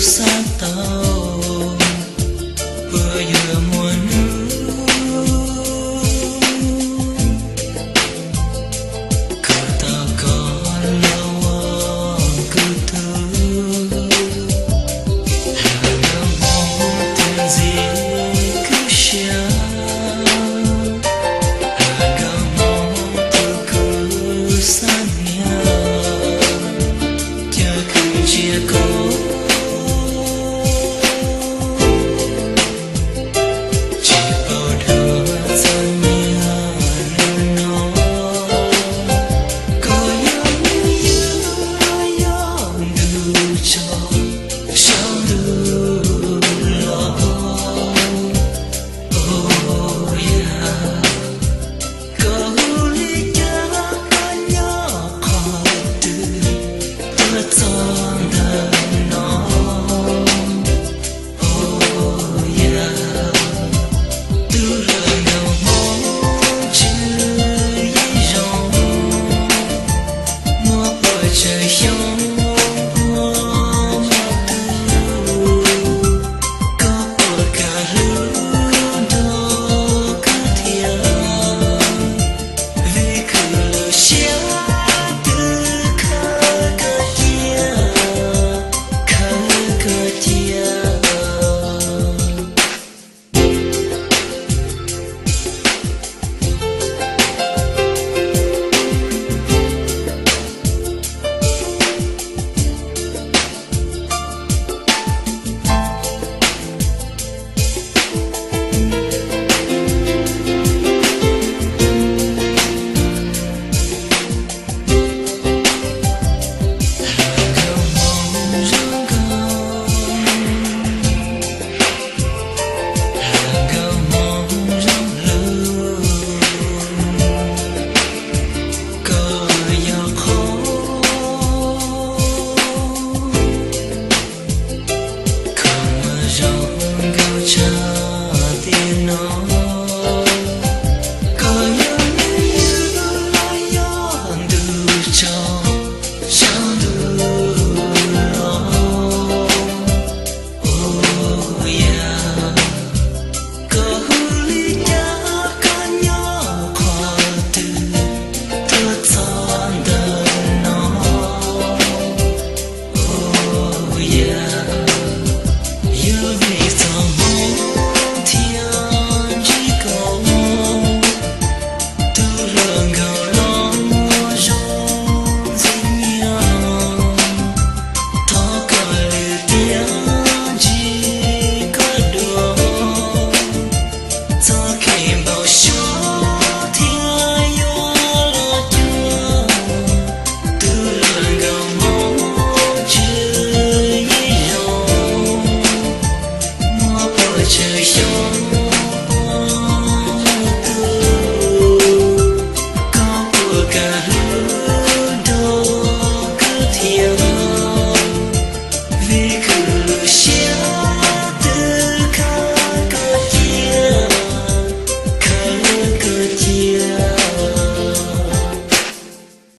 xav tau puas yuav muaj hnub koj tau koj los ua kuv tug. Hluas nkauj Hmoob twb ntxiv kuv siab, hluas nkauj Hmoob tus kuv xav niam, cia kuv ntsia koj. Tsis paub dua txog niaj hnub no, koj yog hnub yug los yog ntu tso, saum ntuj los. Oh yeah, koj hu li cas, koj nyob qhov twg, tuaj txog ntawm no. Oh yeah, tus hluas nkauj Hmoob tswv yim zoo, muaj pua tsawg xyoo